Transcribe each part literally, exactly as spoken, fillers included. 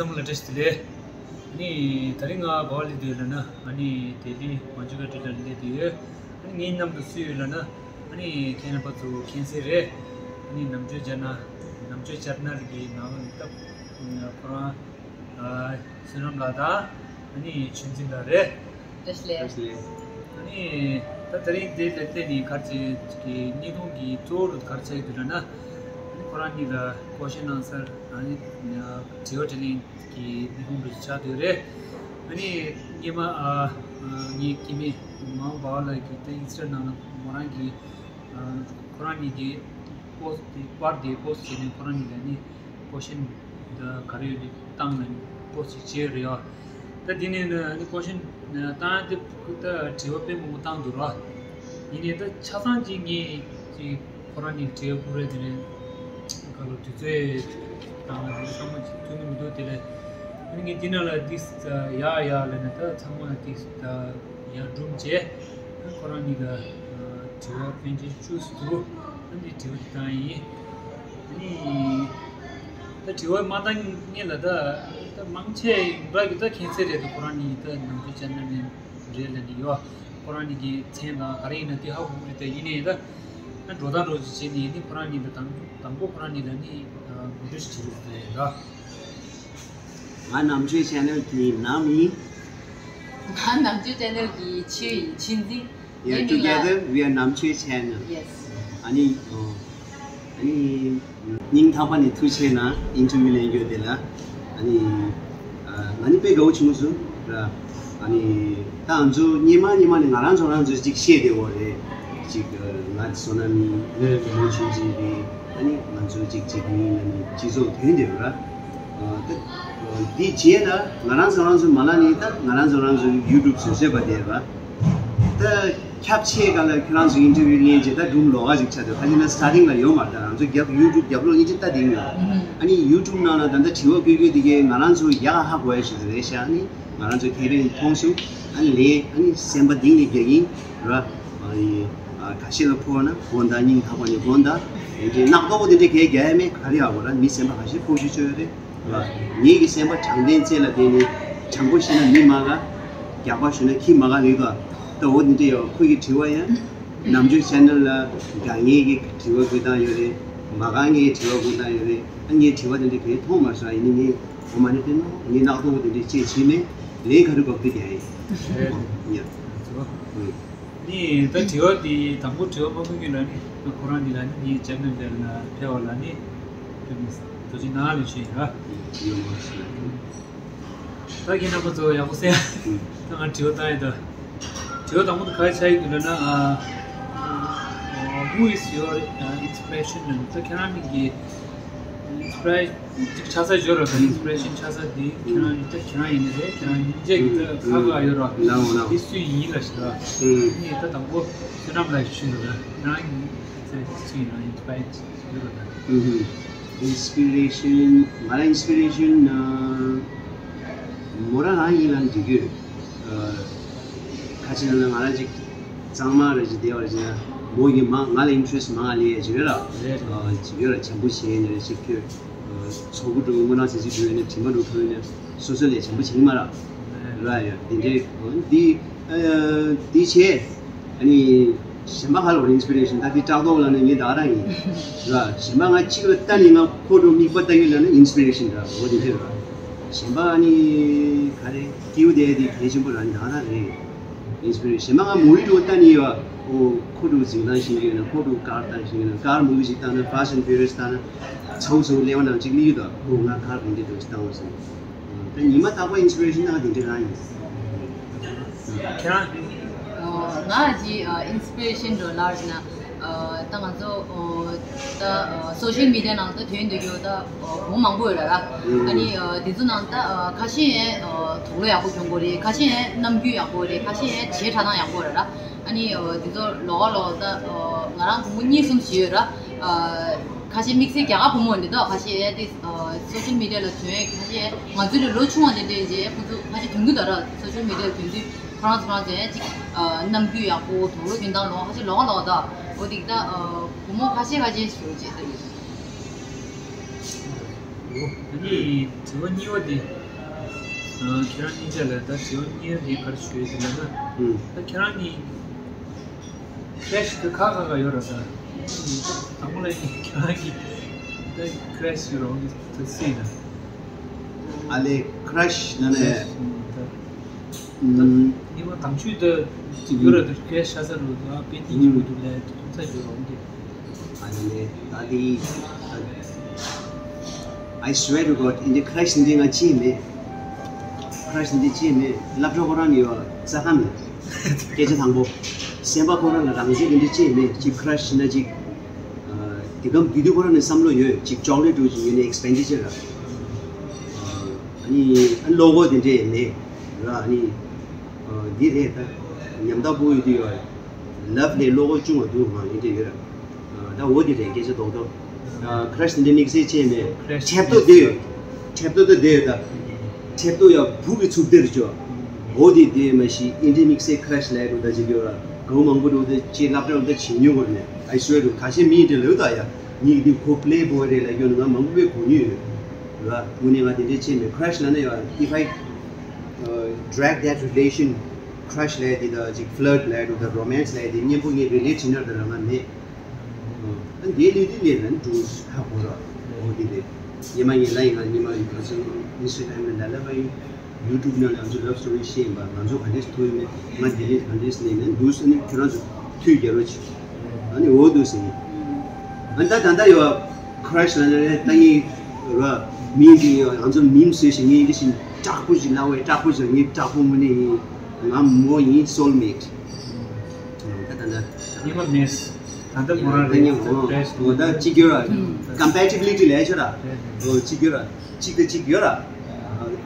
ཚང་མ་ལ་བཀྲ་ཤིས་བདེ་ལེགས། ཨ་ནི་དེ་རིང་ང་ག་པར་སླེབས་བསྡད་ཡོད་ལབ་ན། ཨ་ནི་ལྡི་ལི་མང་ཇུ་ཀ་ཊི་ལ་སླེབས་བསྡད་ཡོད། ཨ་ནི་ངའི་མཉམ་དུ་སུ་ཡོད་ལབ་ན། ཨ་ནི་ཁྱེད་རྣམ་པ་ཚོ་མཁྱེན་གསལ་རེད། ཨ་ནི་ནམ་ཆོས་ཅེ་ནལ། ནམ་ཆོས་ཅེ་ནལ་གྱི་ནང་ལ་ད་ཁོ་རང་བསོད་ནམས་ལགས་དང་། ཨ་ནི་ཆོས་འཛིན་ལགས་རེད། བཀྲ་ཤིས་བདེ་ལེགས། ཨ་ནི་ད་དེ་རིང་འདི་ལ་བལྟས་ནས་ག་རེ་བྱས་ཀྱི་བརྙན་ཐུང་གི་གཙོ་བོ་རུ་ག་རེ་ཆགས་ཀྱི་འདུག་ལབ་ན། ཨ་ནི་ཁོ་རང་གཉིས་ལ་ཀོ་ཤན་ཨན་སར། ཨ་ནི་དྲི་བ་དྲིས་ལན་གྱི་བརྙན་ཐུང་རུ་ཆགས་བསྡད་རེད། ཨ་ནི་སྔོན་མ་ཨ་ཨ་ངའི་སྐྱེ་དམན་མའོ་བྷ་ཝ་ལགས་ཀྱིས་ད་ཨིན་སི་ཊ་ནང་ལ་མོ་རང་གི་ཨ་ཁོ་རང་གཉིས་ཀྱི་པོ་སི་ཊི་དེ་པར་དེ་པོ་སི་ཊི་བྱས་ནས་ཁོ་རང་གཉིས་ལ་ནི་ཀོ་ཤན་ག་རེ་ཡོད་དེ་བཏང་ནས་པོ་སི་ཊི་ཅིག་བྱས་རེད་ཡ། ད་དེ་ནས་ནི་ཀོ་ཤན་བཏང་ཡ་དེ་ད་དྲི་བ་དཔེ་མང་པོ་བཏང་འདུག་ར། ཡིན་ནའི་ད་ཆ་ཚང་ཅིག་ངས་ཅིག་ཁོ་རང་གཉིས་དྲི་བ་ཕུལ་རེད། དེ་ནས་ག་ལ་དུས་ཚོད་བཏང་ན་དེ་ཚང་མ་ཅིག་ཐུབ་ཀྱི་མི་འདུག་དེ་ལས་ཨ་ནི་ངས་དེ་ནང་ལ་ཏིས་ཡ་ཡ་ལབ་ནས་ད་ཚང་མ་ཏིས་ཡར་སྒྲུང་བྱས། ཁོ་རང་གཉིས་ལ་དྲི་བ་ཕན་ཆད་བཅུ་ཙམ་འདུག་ཨ་ནི་དྲི་བ་དེ་བཏང་ཡིན། ཨ་ནི་ད་དྲི་བ་མ་བཏང་སྔོན་ལ་ད་ད་མང་ཆེ་ཡོངས་གྲགས་ཀྱི་ད་མཁྱེན་གསལ་རེད་འདུག་ཁོ་རང་གཉིས་ད་ནམ་རྒྱུན་ཅེ་ནལ་ནས་རེད་ལབ་ནས་ཡོད། ཁོ་རང་གཉིས་ཀྱི་མཚན་དང་ག་རེ་ཡིན་ན་དེ་ཧ་གོ་གི་རེད། ད་ཡིན་ནའི་ད་ཨ་འགྲོ་སྟངས་རོགས་ཅིག་བྱས་ནས་ནི་ཁོ་རང་གཉིས་ལ་དང་དང་པོ་ཁོ་རང་གཉིས་ལ་ནི་ངོ་སྤྲོད་ཞིག་བྱེད་རོགས་ཟེར་ཡ་ཡིན་ད། ང་ནམ་ཆོས་ཆེ་ནལ་གྱི་ནམ་ཡིན། ང་ནམ་ཆོས་ཆེ་ནལ་གྱི་ཆོས་ཡིན། ཆོས་འཛིན། Yeah, ངའི་མིང་ལ། Together we are ནམ་ཆོས་ཆེ་ནལ། Yes. ཨ་ནི་ཨོ། ཨ་ནི་སྙིང་ཐག་པ་ནས་ཐུགས་རྗེ་གནང་ཨིན་ཊར་བིའུ་ལེན་རྒྱུ་དེ་ལ། ཨ་ནི་ཨ་ང་ནི་དཔེ་དགའ་བོ་བྱུང་སོང་ར། ཨ་ནི་ད་ང་ཚོ་སྔོན་མ་སྔོན་མ་ནས་ང་རང་ཚོ་རང་ཚོ་ཅིག་བཤད་བསྡད་ཡོད་རེད། ཅིག་ང་བསོད་ནམས་ཡིན། བུ་མོ་ཆུང་ཆུང་རེད། ཨ་ནི་ང་ཚོ་ཅིག་ཅིག་མིང་ལ་ནི་སྤྱི་ཚོགས་ཐོན་བསྡད་ཡོད་ར། ཨ་ད་ཨ་འདི་རྗེས་ལ་ང་རང་ཚོ་རང་ཚོ་མ་ལ་ནི་ད་ང་རང་ཚོ་རང་ཚོ་ཡུ་ཊུབ་བཟོ་བཟོས་པ་དེ་ར། ད་ཁྱབ་ཆེ་ག་ལ་ཁྱོད་རང་ཚོ་ཨིན་ཊར་བིའུ་ལེན་རྗེས་ད་སྒྲུང་ལོགས་ཀ་ཅིག་ཆགས་འདུག་ཁ་ཅིག་ན་སི་ཊར་ཊིང་ལ་ཡོད་མ་རེད། ད་རང་ཚོ་རྒྱབ་ཡུ་ཊུབ་རྒྱབ་ལོགས་ཨིན་ཅི་ལྟ་དེ་ཡིན་ལ། ཨ་ནི་ཡུ་ཊུབ་ནང་ལ་ད་ལྟ་དྲི་བ་བཀོད་རྒྱུ་དེ་གས་ང་རང་ཚོ་ཡག་ཧ་གོ་ཡ་ཞིག་རེད་ཤག་ཨ་ནི་ང་རང་ཚོ་མཁས་པས་མཐོང་སོང་། ཨ་ནི་ལན་ཨ་ནི་སེམས་པ་གཏིང་ནས་རྒྱག་གིན་ར། ཨ་ནི་ཨ་ཁ་ཤས་ལ་ཕོག་ན་དགོངས་དག་སྙིང་ཐག་པ་ནས་དགོངས་དག་དེ་འདྲའི་རྣག་ཐོག་པོ་དེ་འདྲའི་གས་རྒྱག་ཡ་མེད། ག་རེ་ཡག་གོ་ར་མི་སེམས་པ་ཁ་ཤས་ཕོག་རྒྱུ་ཅོ་ཡ་རེད་ར། ངེད་ཀྱི་སེམས་པ་དྲང་བདེན་རྩེ་ལ་བསྡད་ནས་དྲང་པོ་བཤད་ན་མི་མ་དགའ། རྒྱག་པ་ཞུ་ན་ཁྱི་མ་དགའ་ལེགས་དོ། ད་འོ་དེ་འདྲ་ཡོད། ཁོ་གི་དྲི་བ་ཡང་ནམ་རྒྱུན་ཆེ་ནལ་ལ་དགའ་ངེས་ཀྱི་དྲི་བ་བཀོད་སྟངས་ཡོད་རེད། མ་དགའ་ངེས་དྲི་བ་བཀོད་སྟངས་ཡོད་རེད། ཨ་ངས་དྲི་བ་དེ་འདྲ་གས་མཐོང་མ་སོང་། ཡིན་ནའི་ངས་འོ་མ་ནི་དཔེ་ནོ་ངས་ནག་ཐོག་དེ་འདྲ་ཅེས་བྱས་མེད། ལན་ག་རེ་བབ་དུ་རྒྱག་ཡིན། རེད། ཡ། ཨུ། ནི་ད་དྲི་བ་འདི་དང་པོ་དྲི་བ་མ་ཕུལ་གྱི་ལ་ནི་ཁོ་རང་གི་ལ་ནི་ངའི་ཅེ་ནལ་འདིར་ལ་ཕེབས་པ་ལ་ནི་ཐུགས་རྗེ་གནང་ལེགས་ཞུ་ཡིན་ར། ཡོད་མ་སོང་། ད་ཁྱེད་རྣམ་པ་ཚོ་ཡག་པོ་གསན། ད་ང་དྲི་བ་བཏང་ཡིན་ད། དྲི་བ་དང་པོ་དེ་ག་རེ་ཆགས་ཡོད་འདུག་ལབ་ན། ཨ། Who is your uh, inspiration? ད་ཁྱེད་རང་གི་inspiration ཅིག་ཆགས་ས་ཡོད་ར། ད་inspiration ཆགས་ས་དེ་ཁྱེད་རང་ད་ཁྱེད་རང་ཡིན་ནི་རེད། ཁྱེད་རང་ཡིན་ཅེས་ཀྱི་ད་ཁ་ཁ་ཡོད་ར། ལའོ་ལའོ། དེ་སུ་ཡིན་ལབ་ཞིག་ར། ངས་ད་དང་པོ་བསོད་ནམས་ལགས་ཞུས་འདུག་ར། ཁྱེད་རང་གི་inspiration ཡིན་ར། inspiration ཡོད་ར་ད། Inspiration ང་ལ་inspiration ཨ་མོ་རང་རང་ཡིན་ལབ་འགྲིག་གི་ཡོད། ཨ་ཁ་ཅིག་ན་ང་རང་ཅིག་གཙང་མ་རེ་ཅིག་བསྡད་པ་རེ་ཅིག་ན་མོ་ཡིན་མ་ང་ལ་interest མང་ང་ལས་ཡ་ཅིག་ཡོད་ར། རེད། ཨ་ཅིག་ཡོད་ར། བྱམས་པོ་བྱས་ནས་རེ་ཅིག་ཁྱོད་ཚོགས་པ་འགྲོ་དངོས་གནས་ཟེར་ཅིག་འགྲོ་ཡོད་ན་དྲི་མ་འགྲོ་ཐུབ་ཡོད་ན་སོ་སོ་ལས་བྱམས་པོ་བྱེད་ཀྱི་མ་ར། རེད། ར་ཡ་དེ་འདྲའི་འདི་ཨ་འདི་བྱས། ཨ་ནི་གཞན་པ་ག་ལ་བར་inspiration ད་འདི་བཀྲག་མདོག་ལ་ནི་ངའི་ད་རང་ཡིན་ར། གཞན་པ་ང་གཅིག་ལ་ལྟ་ནི་ང་ཁོ་འགྲོ་མིག་པ་ལྟ་ཡོད་ལ་ནི་inspiration ར། འོ་དེ་འདྲ་ར། གཞན་པ་ཨ་ནི་ག་རེ་སྐྱེའུ་དེ་དེ་གལ་ཆེན་པོ་ར་ནི་ད་རང་རེད། inspiration གཞན་པ་ང་མུ་བི་འགྲོ་ལྟ་ནི་ཡོད། འོ་ཁོ་འགྲོ་འཛིན་སྟངས་ཤེས་ཡོད་ན་ཁོ་འགྲོ་ཀར་ལྟ་ཤེས་ཡོད་ན་ཀར་མུ་བི་ཅིག་ལྟ་ན་Fast and Furious ལྟ་ན་ཚ་བོ་ཚ་བོ་ལེ་བ་ནང་གཅིག་ལི་ཡོད་ད། འོ་ང་ཀར་གང་འདྲ་འགྲོ་ཅིག་ལྟ་འོ་ཟེར། ད་ཉི་མ་རྟག་པར་inspiration ནང་དེ་འདྲ་རང་ཡིན། ཁྱེད་རང་། ང་གི་inspiration འགྲོ་ལར་ན་ད་ང་ཚོ་ད་social media ནང་ད་ཐོན་འདུག་ཡོད་ད་བུ་མང་པོ་ཡོད་ར། ཨ་ནི་དེ་ཚོ་ནང་ད་ཁ་ཤས་ཡང་དུག་ལོག་ཡག་པོ་གྱོན་གོ་རེད། ཁ་ཤས་ཡང་རྣམ་འགྱུར་ཡག་པོ་རེད། ཁ་ཤས་ཡང་བྱེ་བྲག་སྟངས་ཡག་པོ་རེད་ར། ཨ་ནི་དེ་ཚོ་ལོགས་ཀ་ལོགས་ད་ང་རང་བུ་མོ་གཉིས་གསུམ་ཞིག་ཡོད་ར། ཁ་ཤས་དམིགས་བསལ་རྒྱ་གར་བུ་མོ་འདི་དག་ཁ་ཤས་ཨེ་ཏི་སོ་ཤལ་མི་ཌི་ཡ་ལ་ཐོན་ཁ་ཤས་ང་ཚོ་ལས་ལོ་ཆུང་བ་དེ་འདྲས་ཅིག་ཁོ་ཚོ་ཁ་ཤས་ཐོན་གི་འདུག་ར། སོ་ཤལ་མི་ཌི་ཡ་ལ་ཐོན་དུས་ཁོ་རང་ཚོ་རང་ཚོ་ཨེ་ཅིག་རྣམ་འགྱུར་ཡག་པོ་དུག་ལོག་གྱོན་སྟངས་ལོགས་ཁ་ཤས་ལོགས་ཀ་ལོགས་ད་འོ་དེ་ད་བུ་མོ་ཁ་ཤས་ཁ་ཤས་ཤིག་ཅིག་ད་ཡོད། ཨ་ནི་དྲི་བ་གཉིས་པ་དེ། ཨ། ཁྱེད་རང་གཉིས་ཆ་ལ་ད་དྲི་བ་གཉིས་པ་དེ་ག་རེ་ཞུ་ཡས་དེ་ལབ་ན། ཨུམ། ད་ཁྱེད་རང་གཉིས་ཀི་རེཤ་དེ་ཁ་ཁ་ཁ་ཡོད་ར། ད་དང་པོ་ལ་ཡིན་ཁྱེད་རང་གི་ད་ཀི་རེཤ་ཡོད་ར་འོང་གི་ད་སྲིད་ན། ཨ་ལས་ཀི་རེཤ་ན་ནས། ཀི་རེཤ་ད། ད་ཉི་མ་དང་ཆུ་ད་ཅིག་ཡོད་ར། ད་ཀི་རེཤ་ཤ་ས་རུ་ད་དཔེ་ཏི་ཉི་མ་འདུག་ལས་ད་ཐུག་ས་ཡོད་ར་འོང་གི། ཨ་ནི་ད་དེ་I swear to God, ཨིན་དེ་ཀི་རེཤ་འདི་ང་ཅིག་མེད། ཀི་རེཤ་འདི་ཅིག་མེད། སློབ་གྲོགས་ཁོ་རང་ནི་ཡོད་རྩ་ཁ་མེད། སྐད་ཆ་དང་པོ། སེམས་པ་ཁོ་རང་ལ་རང་བཞིན་གྱི་འདི་ཅིག་མེད། ཅིག་ཀི་རེཤ་ན་ཅིག་ཨ། དེ་གམ་དུས་དུས་ཁོ་རང་ནི་བསམ་བློ་ཡོད། ཅིག་ཅོག་ལེ་ཊི་འདྲ་ཅིག་ཡོད་ནི་ཨེག་སི་པེན་ཌི་ཅར་ར། ཨ་ནི་ཨ་བློ་ཁོག་དེ་འདྲས་མེད་ར། ཨ་ནི་ཨ། འདི་རེད་ད། ཉམ་ཐག་པོ་ཡོད་དུས་ཡོད། ལབ་ལས་བློ་ཁོག་ཆུང་བ་འདུག་མ་ཡིན་དེ་ཡོད་ར། ད་འོ་དེ་རེད་སྐད་ཆ་རྡོག་རྡོག་ཨ། ཀི་རེཤ་འདི་དམིགས་བསལ་ཅིག་མེད། ཀི་རེཤ་ཁྲེབ་ཏོ་དེ་ཡོད། ཁྲེབ་ཏོ་དེ་དེ་ཡོད་ད། ཁྲེབ་ཏོ་ཡ་བུ་གི་ཚུབ་དེར་ཅོ། འོ་དེ་དེ་མ་གཞི་ཨིན་དེ་དམིགས་བསལ་ཀི་རེཤ་ལབ་འདུག་ད་ཅིག་ཡོད་ར། གང་མང་པོ་འདུག་དེ་ཅིག་སློབ་གྲྭ་འདི་ཕྱིན་མྱོང་གོ་ནས། I swear to God, ཁ་ཤས་མི་དེ་ལབ་ད་ཡ། ངས་འདི་ཁོ་པི་ལེ་བོའི་རེད་ལབ་ཡོད་ན་ང་མང་པོ་དཔེ་གོ་མྱོང་ཡོད་ར། དངོས་གནས་ང་དེ་འདྲས་ཅིག་མེད། ཀི་རེཤ་ལབ་ན་ཡ། If I uh, drag that relation, ཀི་རེཤ་ལབ་དེ་དང་ཅིག་ཕི་ལརཊ་ལབ་དེ་དང་རོ་མན་སི་ལབ་དེ་གཉེན་པོ་ངས་རི་ལེཊ་བྱེད་ན་ར་ང་མེད། ཨ། འདི་ལས་དེ་ལས་ལན་འགྲོ་ཧ་གོ་ར། འོ་དེ་རེད། ཉི་མ་ངས་ལབ་ཡིན། ང་ཉི་མ་ཡིན་ང་ཚོ་ཨིན་སི་ཊ་གྷ་རམ་ལ་ལབ་པ་ཡིན། ཡུ་ཊུབ་ནང་ལ་ང་ཚོ་ལབ་སི་ཊོ་རི་བཤད་ཡིན་པ། ང་ཚོ་ག་འདྲས་ཐུག་ཡིན་མེད། ང་དེ་ནས་ག་འདྲས་ནས་མེད་འདུག་ཟེར་ནས་ཁྱོད་རང་ཚོ་ཐུགས་རྒྱལ་རོགས་བྱེད། ཨ་ནི་འོ་འདུག་ཟེར་ནས། ཨ། ད་ད་ད་ཡོད། ཀི་རེཤ་ལབ་ན་ད་ངས་ར་མི་འདི་ཡོད། ང་ཚོ་མིམ་བཟོས་ཤིང་ངས་འདི་བཞིན་དྲག་པོ་ཞིག་ལབ་པས། དྲག་པོ་ཞིག་ངས་དྲག་པོ་དངོས་གནས་ཡིན། ང་མོ་ཡིན། སོལ་མེཊ། ད་ད་ད་ཉི་མ་མེད། ད་ལྟ་ཁོ་རང་རེད། ད་ཉི་མ་ད་ཅིག་ཡོད་ར། ཀམ་པེ་ཊི་བི་ལི་ཊི་ལབ་ཡ་ཆོ་ར། འོ་ཅིག་ཡོད་ར། གཅིག་དང་གཅིག་ཡོད་ར།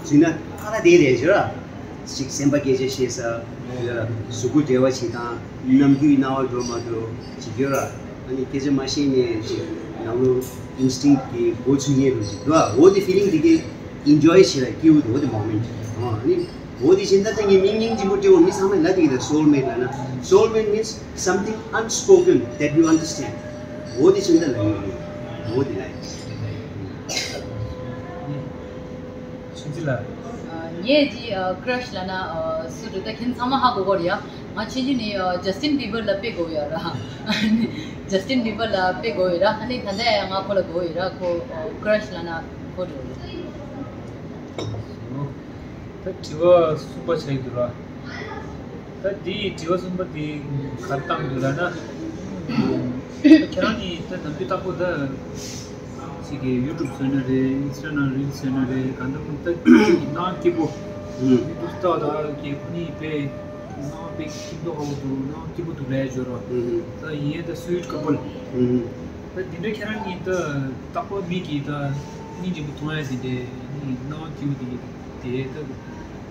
བྱུང་ན་ཁ་ཁ་བསྡད་བསྡད་ཡོད་ར། གཅིག་སེམས་པ་སྐད་ཆ་བཤད་ས་ཡོད་ར། གཟུགས་པོ་འབྲེལ་བ་བྱེད་སྟངས། ནམ་རྒྱུན་རྣ་བ་འགྲོ་མ་འགྲོ་གཅིག་ཡོད་ར། ཨ་ནི་སྐད་ཆ་མ་བཤད་ནས་ཅིག་ནང་ལོགས་ཨིན་སི་ཊིང་ཀི་གི་སྒོ་ཚུད་མཁན་རུ་ཅིག་འདུག་ཨ། འོ་དེ་ཕི་ལིང་དེ་གས་ཨིན་ཇོའི་བྱེད་ར། སྐྱིད་པོ་འདུག་འོ་དེ་མོ་མེན་ཊི། ཨ་ནི་འོ་དེ་བཞིན་ད་ལྟ་ངས་མིང་སྙིང་རྗེ་མོ་སྤྲད་འོ། མི་ཚང་མས་ལབ་བསྡད་ཀྱི་རེད། སོལ་མེཊ་ལབ་ན། སོལ་མེཊ་མིན་སི་སམ་ཐིང་ཨན་སི་པོ་ཀེན་དེཊ་ཡུ་ཨན་ཌར་སི་ཊེན་ཌི། འོ་དེ་བཞིན་ད་ལབ་ཡོད་རེད། འོ་དེ་ལབ་ཡོད། ཆུང་ཆུང་ལ། ཨ། ངས་ཀྱི་ཨ་ཀི་རེཤ་ལབ་ན་ཨ་སུ་རེད། ད་ཁྱེད་ཚང་མ་ཧ་གོ་གོ་རེད་ཡ། ང་ཆུང་ཆུང་ནས་ཨ་ཇ་སི་ཊིན་བྷི་བར་ལ་དཔེ་དགའ་བོ་ཡོད་ར། ཇ་སི་ཊིན་བྷི་བར་ལ་དཔེ་དགའ་བོ་ཡོད་ར། ཨ་ནི་ད་ལྟ་ཡང་ང་ཁོ་ལ་དགའ་བོ་ཡོད་ར། ཁོ་ཨ་ཀི་རེཤ་ལབ་ན་ཁོ་འགྲོ་རེད། ད་དྲི་བ་གསུམ་པ་ཆགས་ཀྱི་འདུག་ར། ད་དེའི་དྲི་བ་གསུམ་པ་དེ་ག་རེ་བཏང་འདུག་ལབ་ན། ཁྱེད་རང་གཉིས་ད་ནམ་རྒྱུན་རྟག་པར་ད་ཅིག་གི་ཡུ་ཊུབ་བཟོས་ན་རེད། ཨིན་སི་ཊ་ནང་རིལ་བཟོས་ན་རེད། གང་ལྟར་ཁོང་ད་ཅིག་གི་སྣང་སྐྱིད་པོ། ཡུ་ཊུབ་ལྟ་ད་གི་ཁོ་གཉིས་དཔེ་སྣང་དཔེ་སྐྱིད་མདོག་ཁ་པོ་འདུག་སྣང་སྐྱིད་པོ་འདུག་ལབ་ཡ་ཅིག་ཡོད་ར། ད་ཡིན་ད་སུའིཊ་ཁ་པལ། ད་འདི་འདྲ་ཁྱེད་རང་གཉིས་ད་རྟག་པར་མིག་གིས་ད་སྙིང་རྗེ་པོ་མཐོང་ཡ་དེ་འདྲའི་སྣང་སྐྱིད་པོ་དེ་འདྲའི། དེ་ད་ད་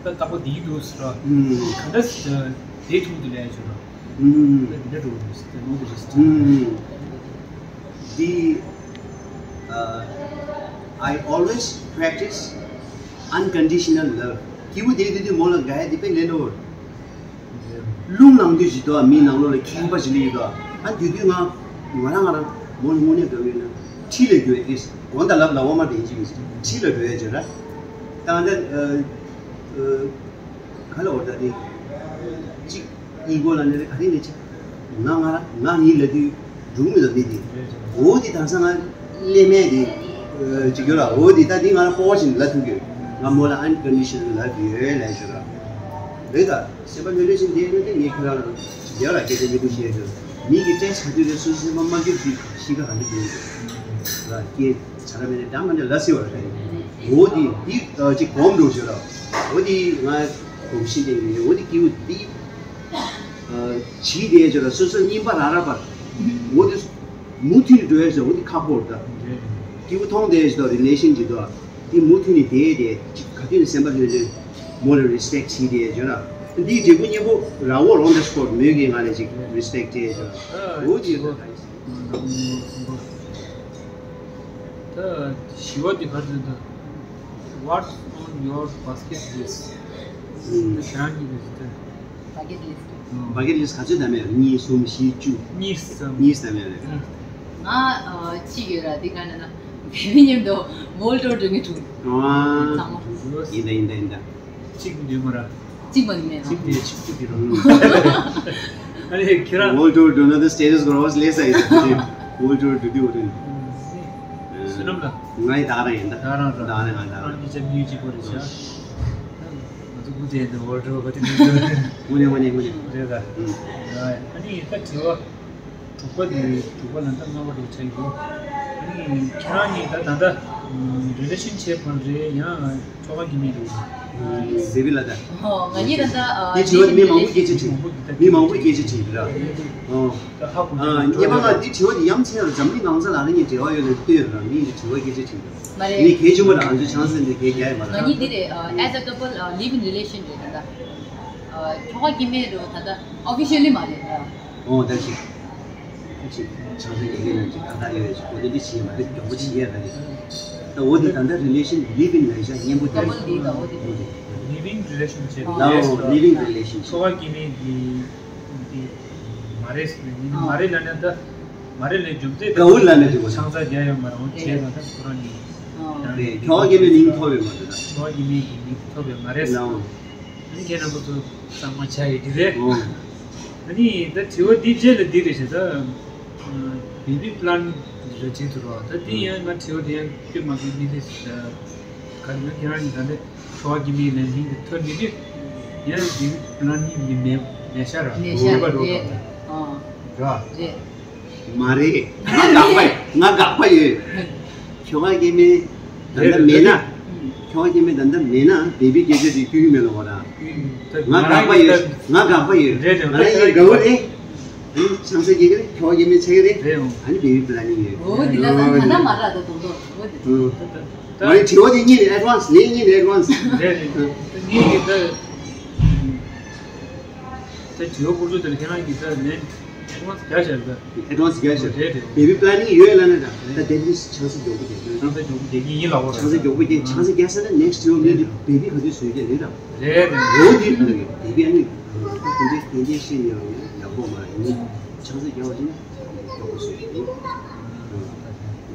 རྟག་པར་བསྡད་འདུག་ཟེར་ར། ཨུམ། ག་འདྲ་ཞིག་བསྡད་ཐུབ་འདུག་ལབ་ཡ་ཅིག་ཡོད་ར། ཨུམ། ད་འདི་འདྲ་འགྲོ་འདུག་ཟེར་ཏེ་ནོར་འདི་རེད་ཟེར། ཨུམ། འདི། ཨ། I always practice unconditional love. སྐྱིད་པོ་བསྡད་དུས་དུས་མོ་ལ་དགའ་ཡ་དེ་དཔེ་ལས་སླ་པོ་རེད། རླུང་ལངས་དུས་ཅིག་འདུག་མི་ནང་ལོགས་ལ་ཁེངས་པ་ཞིག་སླེབས་ཀྱི་འདུག་ཨ་དེ་དུས་ང་ང་རང་ང་རང་མོ་ལ་དངོས་གནས་དགའ་བོ་ཡོད་ན་འཁྲིས་ལ་འགྲོ་ཡ་དེ། དགོང་དག་ལབ་ལ་འོ་མ་དེ་ཡིན་གཅིག་མིན་གཅིག་འཁྲིས་ལ་འགྲོ་ཡ་ཅིག་ར། ད་ང་ད་ཨ་ཨ་ག་ལ་འོ་ད་དེ་གཅིག་གཉིས་མགོ་ལ་ནས་ག་རེ་ནས་གཅིག་ང་ང་རང་ང་ཡིན་ལབ་དུས་འགྲུག་མི་ལ་མི་དེ། འོ་དེ་དང་ས་ང་ལས་མེད་དེ་ཨ་ཅིག་ཡོད་ར། འོ་དེ་ད་དེ་ང་རང་སྤོབས་པ་ཞིག་ལབ་ཐུབ་ཀྱི་ཡོད། ང་མོ་ལ་ཨན་ཀོན་ཌི་ཤི་ནལ་ལབ་ཡོད་ལབ་ཞུ་ར། རེད་ད། སེམས་པ་ལྷོད་ལྷོད་བྱས་བསྡད་ཡོད་ན་དེ་ངས་ཁྱོད་རང་ལ་རྒྱབ་ལ་སྐད་ཆ་མཉེས་པོ་བཤད་ཡོད། མི་གིས་སྐད་ཆ་དུས་རེ་སོ་སོའི་སེམས་པ་མ་སྐྱིད་དུས་གཤིས་ཀ་ག་འདྲ་འདུག་ལ་སྐད་ཆ་ར་མེད་ན་འདྲ་མ་འདྲ་ལབ་སྲིད་པ་རེད། འོ་དེ་འདི་ཅིག་གོམས་འགྲོ་ཞོར་ལ་འོ་དེ་ང་གོམས་གཤིས་ལྡན་གྱི་ཡོད། འོ་དེ་སྐྱིད་པོ་འདི་བྱིས་བསྡད་ཞོར་ལ་སོ་སོའི་གཉིས་པ་ར་ར་བར་འོ་དེ་མུ་མཐུད་ནས་འགྲོ་ཡ་ཞོར་འོ་དེ་ཁག་པོ་རེད་ད། སྐྱིད་པོ་མཐོང་བསྡད་ཞོར་རི་ལེ་ཤན་གྱི་དོ། དེ་མུ་མཐུད་ནས་དེ་དེ་ཅིག་ག་དུས་ནས་སེམས་པ་ལྷོད་ལྷོད་མོ་ལ་རི་སི་པེག་བྱེད་དེ་བརྗོད་ན། འདིའི་འབྲས་བུ་སྙིང་པོ་ར་བོ་རོང་དེ་སྐོར་མོས་ཀྱི་ང་ལ་ཅིག་རི་སི་པེག་དེ་བརྗོད་ན། འོ་དེ་ད་བཞི་བ་དེ་ག་རེ་ད། What's on your bucket list? ད་ཁྱེད་རང་གི་རེད་ད། བ་ཀེ་ལི་སི་ཊི། བ་ཀེ་ལི་སི་ཊི་ག་ཚོད་བདམས་ཡོད། གཉིས་གསུམ་བཞི་བཅུ། གཉིས་ཙམ། གཉིས་ཙམ་ཡོད་རེད། ང་ཨ་གཅིག་ཡོད་ར། དེ་ག་ན་ན་ དེ་མཉམ་དུ་ཝོལ་ཊོར་འགྲོ་གི་འདུག་ཨ། ཚང་མ། ཡིན་ད་ཡིན་ད་ཡིན་ད། གཅིག་འདུས་མ་ར། གཅིག་མ་ནི་མེད། གཅིག་དེ་གཅིག་པུ་དེ་རུ། ཨ་ནི་ཁྱེད་རང་ཝོལ་ཊོར་འགྲོ་ན་ད་སི་ཊེ་ཊས་སྐོར་བ་ལས་ས་ཡིན་ད། ཝོལ་ཊོར་འགྲོ་དུས་འོ་དེ། བསོད་ནམས་ལ། ང་ཡི་ད་ག་རང་ཡིན་ད། ད་ག་རང་ར། ད་ག་རང་ང་ད་ག་རང་། གཉིས་ཆ་མི་གཅིག་པོ་རེད་ཤག་ང་ཚོ་སྐུ་ཚེ་འདི་ཝོལ་ཊོར་ག་དུས་མི་འགྲོ། དངོས་གནས་དངོས་གནས་དངོས་གནས། རེད་ད། ཨ་ནི་ད་དྲི་བ། དྲུག་པ་དེ་དྲུག་པ་ལ་ད་ལྔ་པ་དེ་ཆགས་ཡོད། ཨ་ནི་ཁྱེད་རང་གཉིས་ད་ད་ལྟ་རི་ལེ་ཤན་ཤིབ་མ་རེད། ཡང་ཁྱོ་ག་སྐྱེ་དམན་རེད། སེ་བི་ལ་ད། ཧོ། ང་གཉིས་ད་ལྟ་ཨ། འདི་དྲི་བ་མི་མང་པོ་སྐད་ཆ་དྲིས། མི་མང་པོ་སྐད་ཆ་དྲིས་ར། ཨོ། ད་ཧ་གོ། ཨ། ཉེས་པ་ལ་འདི་དྲི་བ་འདི་ཡ་མཚན་ར། འཛམ་གླིང་གང་ས་ལ་ང་གཉིས་འབྲེལ་བ་ཡོད་ལ་ལྟོས་ར། མི་འདི་དྲི་བ་སྐད་ཆ་དྲིས་ར། མ་རེད། ངས་གལ་ཆེན་པོ་ར། ང་ཚོའི་ཆང་ས་འདི་གལ་རྒྱག་ཡོད་མ་ར། ང་གཉིས་འདི་རེད། ཨ། as a couple, uh, live in relation རེད་ད་ལྟ། ཨ། ཁྱོ་ག་སྐྱེ་དམན་རེད་ད་ལྟ། ཨོ་ཕི་ཤལ་ལི་མ་རེད་ད། ཨོ་ད་ཅིག་ད་ཅིག་ཆང་ས་རྒྱག་མཁན་རྣམས་ཀྱིས་ཁ་བརྡ་ཡོད་ཅིག་གོ་དེ་འདྲ་བྱེད་མ་རེད། མགྱོགས་པོ་བྱེད་ཡ་ད་རེད། ད་འོ་དེ་ད་ལྟ་རི་ལེ་ཤན་ལིབ་ཨིན་ལབ་བྱ་སྙན་པོ་དེ་ཀ་པལ་འདི་ད་འོ་དེ་རེད། ལིབ་ཨིན་རི་ལེ་ཤན་ཤིབ། ད་འོ་ལིབ་ཨིན་རི་ལེ་ཤན་ཤིབ། ཁྱོ་ག་སྐྱེ་དམན་འདི་འདི་མ་རེད་ཟེར་ནས། མ་རེད་ལབ་ན་ད་མ་རེད་ལབ་རྒྱུ་མཚན་ད། ད་འུ་ལབ་ན་དེ་གོ་ཆང་ས་རྒྱག་ཡོད་མ་རེད། འོ་བྱས་ཙང་ད་ཁོ་རང་གཉིས་ཨ། རེད། ཁྱོ་ག་སྐྱེ་དམན་མིང་ཐོབ་ཡོད་མ་རེད་ད། ཁྱོ་ག་སྐྱེ་དམན་གྱི་མིང་ཐོབ་ཡོད་མ་རེད་ལ། ཨ་ནི་ཁྱེད་རྣམ་པ་ཚོ་གཙང་མ་ཆགས་ཡོད་ཀྱི་རེད། ཨོ། ཨ་ནི་ད་དྲི་བ་འདི་རྗེས་ལ་འདི་རེད་ཤག་ད་བེ་བི་པི་ལ་ནིང་རེད་བྱེད་ཐུབ་རོགས། ད་འདི་ཡང་ང་དྲི་བ་འདི་ཡང་བསྐྱོན་མ་དགོས། མི་དེ་ག་རེ་ན་ཁྱེད་རང་གིས་ད་ལྟ་ཁྱོ་ག་སྐྱེ་དམན་ལབ་མིང་དེ་ཐོན་མི་དུས་ཡང་བེ་བི་པི་ལ་ནིང་མི་མེད་མེད་ཤག་ར། མེད་ཤག་རེད། ཨོ། ར། རེད། མ་རེད། ང་དགག་པ་ཡོད། ང་དགག་པ་ཡོད། ཁྱོ་ག་སྐྱེ་དམན་ད་ལྟ་མེད་ན། ཁྱོ་ག་སྐྱེ་དམན་ད་ལྟ་མེད་ན་བེ་བི་སྐད་ཆ་དེ་སྐྱོན་གྱི་མེད་ལ་བ་ར། ང་དགག་པ་ཡོད། ང་དགག་པ་ཡོད། རེད་རེད། ང་རང་ཡིན་དགའ་བོ་རེད། ཨ་ནི་ཆང་ས་སྐྱེ་གི་རེད། ཁྱོ་ག་སྐྱེ་དམན་ཆགས་ཀྱི་རེད། རེད། ཨ་ནི་བེ་བི་པི་ལ་ནིང་ཡོད། འོ་དེ་ལ་ད་ད་ལྟ་མ་ར་ད་དོ་དོ། འོ་དེ། ང་ཡི་དྲི་བ་དེ་གཉིས་ནས་ཨེ་ཌི་ཝན་སི། ངའི་གཉིས་ནས་ཨེ་ཌི་ཝན་སི། རེད་རེད། ད་ངའི་གི་ད། ད་དྲི་བ་སྐོར་ཚོ་དེར་ཁྱེད་རང་གིས་ད་ལན་ཨེ་ཌི་ཝན་སི་རྒྱག་བཞག་རེད་ད། ཨེ་ཌི་ཝན་སི་རྒྱག་བཞག་རེད་རེད། བེ་བི་པི་ལ་ནིང་ཡོད་ལབ་ན་ད། ད་དེ་འདྲའི་ཆང་ས་མགྱོགས་པོ་རྒྱག་རྒྱུ། ཆང་ས་མགྱོགས་པོ་རྒྱག་གི་ཡིན་ལབ་པ་རེད། ཆང་ས་མགྱོགས་པོ་རྒྱག་ཆང་ས་རྒྱག་ས་ན་ནེག་སི་ཊི་ཡར་ལ་བེ་བི་ག་དུས་བཟོས་རྒྱུ་རེད་ད། རེད་རེད། འོ་དེ་ལ་བེ་བི་ཨ་ནི་དེ་འདྲའི་དེ་འདྲའི་ཤེས་ནས་ཡང་ཡག་པོ་མ་ཡིན། ཆང་ས་རྒྱག་པ་ཡིན་ན་མགྱོགས་པོ་བཟོས་རྒྱུ་རེད།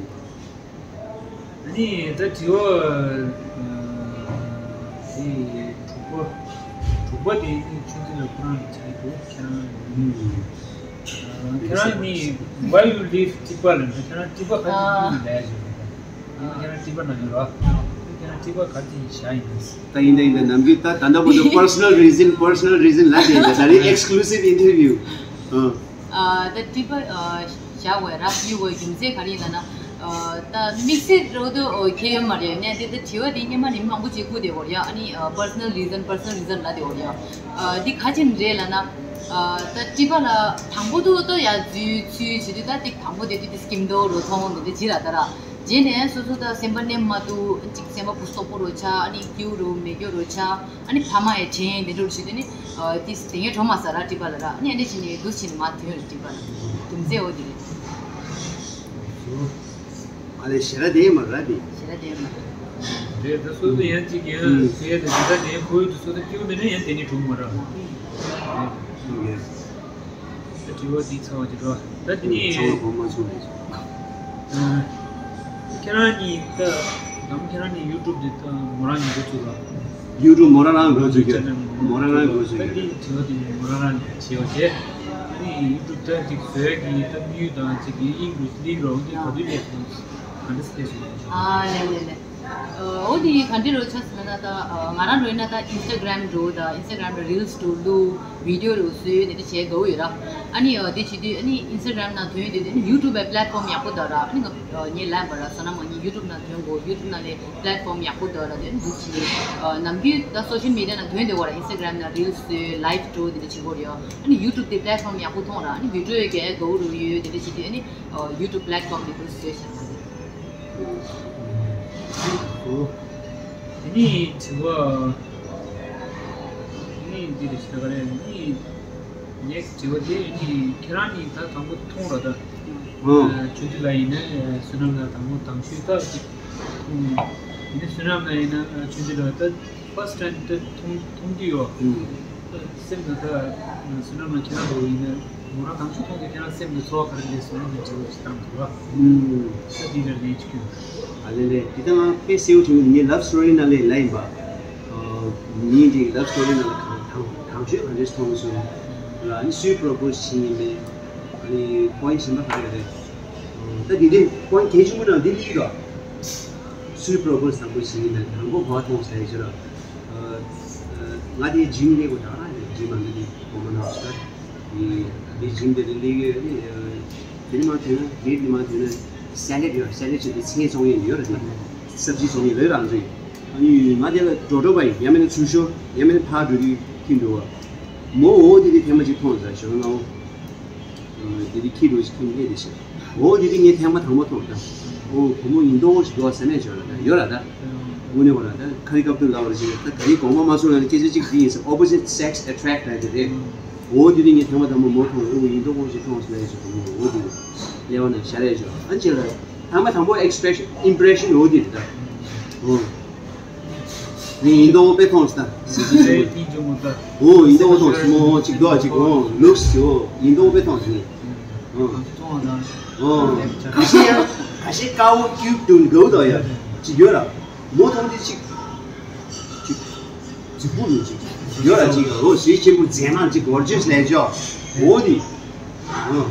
ཨ་ནི་ད་དྲི་བ་ཨ་དེ་དྲུག་པ། དྲུག་པ་དེ་ནི་ཆུང་ཆུང་ལ་ཁོ་རང་གི་ཆ་ཡི་འདུག་ཁྱེད་རང་། ཨ། ཁྱེད་རང་ནི་why you leave ཊི་པ་ལ་ནི་ཁྱེད་རང་ཊི་པ་ག་རེ་ཨ། ལས་བྱུང་ད། ཁྱེད་རང་ཊི་པ་ནང་ཡོད་ར། ཁྱེད་རང་ཊི་པ་ག་རེ་བཞག་ཡིན་ན། ད་ཡིན་ད་ཡིན་ད། ནམ་རྒྱུན་ད་ད་ལྟ་བར་དུ་personal reason, personal reason ལབ་བསྡད་ཡིན་ད། ད་རེས་exclusive interview། ཨ། ཨ། ད་ཊི་པ་ཨ་བཞག་དགོས་ར་ཡོད་དགོས་རྒྱུ་མཚན་ག་རེ་ཡིན་ལབ་ན། ཨ། ད་དམིགས་བསལ་རོ་དོ་ཁྱད་ཡོད་མ་རེད། ནས་དེ་ད་དྲི་བ་དེ་སྔོན་མ་ནས་མང་པོ་ཅིག་བཀོད་བསྡད་ཡོད་རེད་ཡ། ཨ་ནི་ཨ་personal reason, personal reason ལབ་བསྡད་ཡོད་རེད་ཡ། ཨ། འདི་ག་ཅིག་རེད་ལབ་ན། ཨ། ད་ཊི་པ་ལ་དང་པོ་དུ་ད་ཡ་འཛུལ་ཚུལ་བྱེད་དུས་ད་ཏིག་དང་པོ་དེ་དུས་དེ་སྐྱིད་མདོག་རོ་མཐོང་འདི་འདྲ་ཅིག་ར། ད་ར་རྗེས་ནས་སོ་སོ་ད་སེམས་པ་ནས་མ་ཐུབ་ཅིག་སེམས་པ་སྤུ་སོག་པོ་རོ་ཆགས། ཨ་ནི་སྐྱིད་པོ་རོ་མེད་རྒྱུ་རོ་ཆགས། ཨ་ནི་ཕ་མ་ཡི་དྲིན་དེ་འདྲ་བྱེད་དུས་ནི། ཨ། དེ་དེ་ངས་གྲོངས་མ་ཟ་ར་ཊི་པ་ལ་ར། ཨ་ནི་ཨ་འདྲ་བྱས་ནས་འདུག་བྱས་ནས་མ་ཐོན་ར་ཊི་པ་ལ། རྒྱུ་མཚན་འོ་དེ་རེད། ཨ་ལས་ཞེ་དྲག་བསྡད་མ་རེད་དེ། ཞེ་དྲག་བསྡད་མ་རེད། རེད། ད་སོ་སོ་ཡང་ཅིག་ཡང་ཟེར་ད་ཇི་ལྟར་བསྡད་ཁོ་ཡོད་དུ་སོ་སོ་སྐྱིད་པོ་མེད་ན་ཡང་བསྡད་ནས་གྲོངས་མ་ར། རེད། ད་དྲི་བ་འདི་ཚར་བ་ཅིག་རེད་བ། ད་འདི་ནི་ཚང་མ་གོང་མ་ཚོ་རེད། ཨ། ཁྱེད་རང་གཉིས་ད་ནམ་ཁྱེད་རང་གཉིས་ཡུ་ཊུབ་འདི་ད་མོ་རང་གཉིས་འགོ་བཙུགས་ལ། ཡུ་ཊུབ་མོ་རང་རང་འགོ་བཙུགས་ཀྱི། མོ་རང་རང་འགོ་བཙུགས་ད་ཀྱི། འདི་དྲི་བ་འདི་མོ་རང་རང་ནས་བྱས་པ་བྱས། ཨ་ནི་ཡུ་ཊུབ་ད་ཅིག་བཟོས་ཀྱི་ད་དམིགས་ཡུལ་དང་ཅིག་གི་དབྱིངས་རུ་ལིང་རོགས་འདི་ག་དུས་སླེབས་སོང་། ག་འདྲ་སླེབས་སོང་། ཨ་ལེ་ལེ་ལེ། ཨ། འོ་དེ་ག་འདྲ་རོ་ཆགས་སོང་ན་ད། ཨ། ང་རང་རོ་ཡིན་ན་ད་ཨིན་སི་ཊ་གྷ་རམ་འགྲོ་ད། ཨིན་སི་ཊ་གྷ་རམ་ལ་རིལ་སི་འགྲོ་བླུག་བི་ཌི་ཡོ་རོ་བཟོས་དེ་འདྲ་བྱེད་དགའ་བོ་ཡོད་ར། ཨ་ནི་ཨ་དེ་བྱེད་དུས་ཨ་ནི་ཨིན་སི་ཊ་གྷ་རམ་ནང་ཐོན་དུས་དེ་ནི་ཡུ་ཊུབ་པའི་པི་ལེཊ་ཕོམ་ཡག་པོ་འདུག་ར། ཨ་ནི་ང་ངས་ལབ་པ་ར། བསོད་ནམས་ང་གཉིས་ཡུ་ཊུབ་ནང་ཐོན་དགོས། ཡུ་ཊུབ་ནང་ལས་པི་ལེཊ་ཕོམ་ཡག་པོ་འདུག་ར། དེ་འདུག་བྱེད། ཨ། ནམ་རྒྱུན་ད་སོ་ཤལ་མི་ཌི་ཡ་ནང་ཐོན་བསྡད་ཡོད་ར། ཨིན་སི་ཊ་གྷ་རམ་ནང་རིལ་སི་བཟོས་ལའིབ་འགྲོ་དེ་འདྲ་བྱེད་དགོས་རེད་ཡ། ཨ་ནི་ཡུ་ཊུབ་དེ་པི་ལེཊ་ཕོམ་ཡག་པོ་མཐོང་ར། ཨ་ནི་བི་ཌི་ཡོ་ཡོད་དགའ་བོ་རོ་ཡོད་དེ་འདྲ་བྱེད་དུས་ཨ་ནི་ཡུ་ཊུབ་པི་ལེཊ་ཕོམ་དེ་འདུག་བཟོས་བཞག་ན། དེ་ནི་དྲི་བ། དེ་ནི་འདི་རེད་ཟེར་ག་རེ། ནི་ནེག་སི་དྲི་བ་དེ་ནི་ཁྱེད་རང་གཉིས་ད་དང་པོ་མཐོང་ར་ད། ཨ། ཆུང་དུས་ལ་ཡིན་ན་བསོད་ནམས་ལ་དང་པོ་དང་ཤོས་ད་ཅིག་མཐོང་། ཡིན་ན་བསོད་ནམས་ལ་ཡིན་ན་ཆུང་དུས་ལ་ད་ཕར་སི་ཊ་ཊའིམ་ད་མཐོང་མཐོང་གི་ཡོད། སེམས་ལ་ད་བསོད་ནམས་ལ་ཁྱེད་རང་འགྲོ་ཡིན་ན། མོ་རང་དང་ཤོས་མཐོང་དུས་ཁྱེད་རང་སེམས་ནས་ཚོར་བ་ག་རེ་སླེབས་སོང་ནས་འདྲི་བ་ཞིག་བཏང་འདུག་བ། ཨུམ། ས་འདི་ལ་ལན་ཅིག་སྐྱོན། ཨ་ལེ་ལེ། འདི་ལྟ་ང་དཔེ་གསལ་བོ་བྱུང་། ངའི་ལབ་སི་ཊོ་རི་ནང་ལས་ལབ་ཡིན་པ། ཨ། མི་འདི་ལབ་སི་ཊོ་རི་ནང་ལ་གང་དང་དང་ཤོས་གང་འདྲས་མཐོང་སོང་། ཨ་ནི་སུས་པོ་རོ་པོ་སི་བྱེད་ཡིན་མིན། ཨ་ནི་པོ་ཡིན་ཊི་གཞན་པ་ག་རེ་རེད། ད་འདི་འདྲའི་པོ་ཡིན་ཊི་གལ་ཆེན་པོ་ནང་འདི་གཉིས་ལ། སུས་པོ་རོ་པོ་སི་དང་པོ་བྱེད་ཡིན་མིན། དང་པོ་ག་པར་མཐོང་ཟེར་ཡོད་ཅེ་ལ། ཨ། ང་དེ་ཇིམ་སླེབས་དགོས་ད་ར་རེད། ཇིམ་མ་འདི་འདི་སྒོར་མོ་ནང་ཟེར། འདི་འདི་ཇིམ་དེ་ལས་སླེབས་ཡོད་རེད། དེ་ནི་མ་ཐོན་ན་གེ་ཊི་ནི་མ་ཐོན་ན་སེ་ལེ་ཌི་ཡོད། སེ་ལེ་ཌི་བྱས་ཏེ་ཚལ་བཙོང་ཡས་ཡོད་རེད། དེ་སབ་ཇི་བཙོང་ཡས་ལོས་རང་ཚོ་ཡིན། ཨ་ནི་ང་དེ་ལ་འགྲོ་འགྲོ་བ་ཡིན། ཡང་མིན་ན་ཚུར་ཤོར། ཡང་མིན་ན་ཕར་འགྲོ་དུས་ཁྱི་འགྲོ་བ། མོ་འོ་དེ་དེ་ཐེངས་མ་གཅིག་མཐོང་ཟེར་ཞོར་ང་འོ། འདི་དེ་ཁྱི་འགྲོ་ཞིག་ཁྱི་སླེབས་དེ་ཞིག་འོ་དེ་དེ་ངས་ཐེངས་མ་དང་པོ་མཐོང་ད། འོ་བུ་མོ་ཡིན་མདོག་ཞིག་འདུག་བ་ཟེར་ནས་ཞོར་ལ་ད་ཡོད་ར་ད། དངོས་གནས་བ་ར་ད་ཁ་རི་ཁ་ཐུག་ལ་བ་ར་ཞིག་ད་ག་རི་གོང་མ་མ་སུ་ལ་ནི་སྐད་ཆ་གཅིག་འདི་ཡིན་ཟེར། opposite sex attract ལ་དེ་རེད། འོ་དེ་དེ་ངས་ཐེངས་མ་དང་པོ་མོ་མཐོང་ར། འོ་ཡིན་མདོག་ཞིག་མཐོང་ཟེར་ནས་ཞོར་བུ་མོ་འོ་དེ་དེ་སླེབས་བ་ན་ཞར་རེད་ཞོར། ཨ་ནི་ཅེ་ལ་ཐེངས་མ་དང་པོ་expression impression འོ་དེ་རེད་ད། འོ། ངས་ཡིན་མདོག་དཔེ་མཐོང་སོང་ད། གཟི་བརྗིད་ཆེན་པོ། ཨོ་ཡིན་མདོག་མཐོང་སོང་། མོ་གཅིག་འདུག་གཅིག་འོ་ལུགས་སུ་ཡིན་མདོག་དཔེ་མཐོང་སོང་ངས། ཨོ། ག་ཤེད་ཡ་ག་ཤེད་དཀར་པོ་ཀིའུཊ་དུ་འདུག་དོ་ཡ་གཅིག་ཡོད་ར། མོ་མཐོང་དུས་གཅིག་གཅིག་རྫིག་པོ་མི་གཅིག་ཡོད་ར་གཅིག་འོ་གཟི་བརྗིད་ཆེན་པོ་མཛེས་མ་གཅིག་གོར་ཇི་ཡས་ལས་ཅོ། འོ་དེ། ཨོ།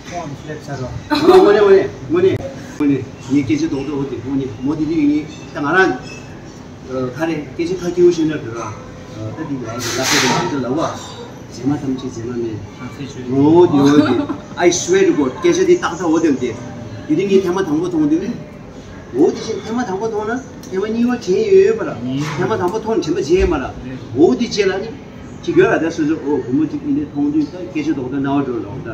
ཁོང་ལ་ཕེབས་ཚར་རོ། ཨོ་དངོས་གནས་དངོས་གནས་དངོས་གནས་དངོས་གནས་ངས་སྐད་ཆ་རྡོག་རྡོག་འོ་དེ་དངོས་གནས་མོ་དེ་དུས་ངས་ད་ང་རང་ཨ་ག་རེ་སྐད་ཆ་ཁ་སྐྱེ་བོ་ཤེས་ན་འགྲོ་ར། ཨ་ད་འདི་ང་ཡི་ལབ་ཁ་དེ་མང་དུ་ལབ་བ། མཛེས་མ་ཐམས་ཅད་མཛེས་མ་མེད། ཨོ་དེ་འོ་དེ། I swear to God སྐད་ཆ་དེ་ཏག་ཏག་འོ་དེ་འདི། དེ་དུས་ངས་ཐེངས་མ་དང་པོ་མཐོང་དུས། འོ་དེ་བཞིན་ཐེངས་མ་དང་པོ་མཐོང་ན་ཐེངས་མ་གཉིས་པ་གྱོན་ཡོད་ཡོད་པ་ར། ཐེངས་མ་དང་པོ་མཐོང་ན་དྲན་པ་བརྗེད་ཡོད་མ་ར། འོ་དེ་རྗེས་ལ་ནི། ཅིག་ཡོད་ར་ད་སོ་སོ་ཨོ་བུ་མོ་ཅིག་ཡིན་ནས་མཐོང་དུས་ད་སྐད་ཆ་རྡོག་རྡོག་རྣ་བ་འགྲོ་ལོག་ད།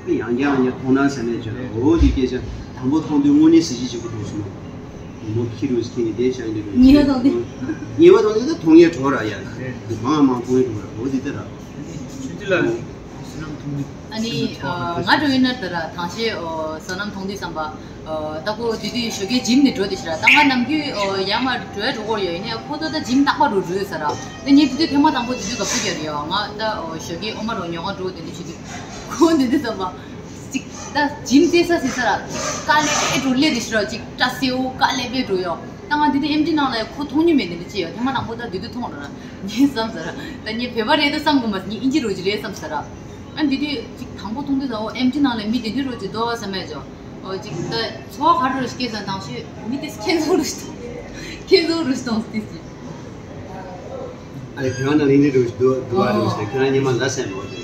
དེ་ཡང་བསྐྱར་ཡང་བསྐྱར་མཐོང་སྣང་ཟེར་ནས་བྱོས་ར། འོ་དེ་སྐད་ཆ་དང་པོ་མཐོང་དུས་དངོས་གནས་གཟི་བརྗིད་ཆེན་པོ་མཐོང་སོང་། བུ་མོ་ཁྱི་རུ་ཁྱི་ནི་དེ་བཞག་འདི་རུ། ཉེས་པ་མཐོང་དུས། ཉེས་པ་མཐོང་དུས་ད་མཐོང་ཡས་འགྲོ་ར་ཡ། དེ་མང་མང་མཐོང་ཡས་འགྲོ་ར་འོ་དེ་ལྟ་ར། ཆུ་ཏི་ལ་བསོད་ནམས་མཐོང་དུས། ཨ་ནི་ང་འགྲོ་ཡིན་ན་ད་ར་ཐང་ཆེ་བསོད་ནམས་མཐོང་དུས་བསམ་པ། ད་ཁོ་དེ་དུས་ཞོགས་ཀའི་ཇིམ་ནས་འགྲོ་དེ་ཤི་ར། ད་ང་ནམ་རྒྱུན་ཡར་མར་འགྲོ་ཡ་འགྲོ་གོ་ཡོད་ཡིན་ནའི་ཁོ་ཚོ་ད་ཇིམ་རྟག་པར་འགྲོ་འགྲོ་ཡོད་ས་ར། ད་ངས་དེ་དུས་ཐེངས་མ་དང་པོ་དེ་དུས་དགའ་པོ་རྒྱག་རེད་ཡ། ང་ད་ཞོགས་ཀའི་ཨོ་མ་རོ་ཉོ་ག་འགྲོ་དེ་འདྲ་བྱེད་དུས་ཁོ་དེ་དུས་བསམ་པ། ཅིག་ད་ཇིམ་རྩེ་ས་ཟེར་ས་ར། དཀའ་ལས་འགྲོ་ལས་དེ་ཤི་ར། ཅིག་སྐྲ་སེར་པོ་དཀའ་ལས་པས་འགྲོ་ཡོད། ད་ང་དེ་དུས་ཨེམ་ཆི་ནང་ལ་ཁོ་མཐོང་མྱོང་མེད་དེ་འདྲ་ཅི་ཡོད། ཐེངས་མ་དང་པོ་ད་དེ་དུས་མཐོང་ར། ངས་བསམ་ས་ར། ད་ངས་བོད་པ་རེད་ད་བསམ་གོ་མ་སོང་། ངས་ཨིན་ཇི་རོ་ཅིག་རེད་བསམ་ས་ར། ཨ་འདི་དུས་ཅིག་དང་པོ་མཐོང་དུས་ད་འོ་ཨེམ་ཆི་ནང་ལ་མི་དེ་འདྲ་རོ་ཅིག་འདུག་བསམ་མེད་ཅོ། འོ་ཅིག་ད་ཚོར་བ་ག་རེ་རོ་སྐྱེས་སོང་། དང་ཤོས་མི་དེ་ཁྱེད་ཚོ་རུ་ཞིག་མཐོང་། ཁྱེད་ཚོ་རུ་ཞིག་མཐོང་དེ་ཅི། ཨ་ལེ་ཁྱེད་རང་ནང་ལ་ཨིན་ཇི་རོ་ཞིག་འདུག་འདུག་བ་རོ་ཞིག་ཁྱེད་རང་ཉི་མ་ལ་སེམས་འོ་དེ།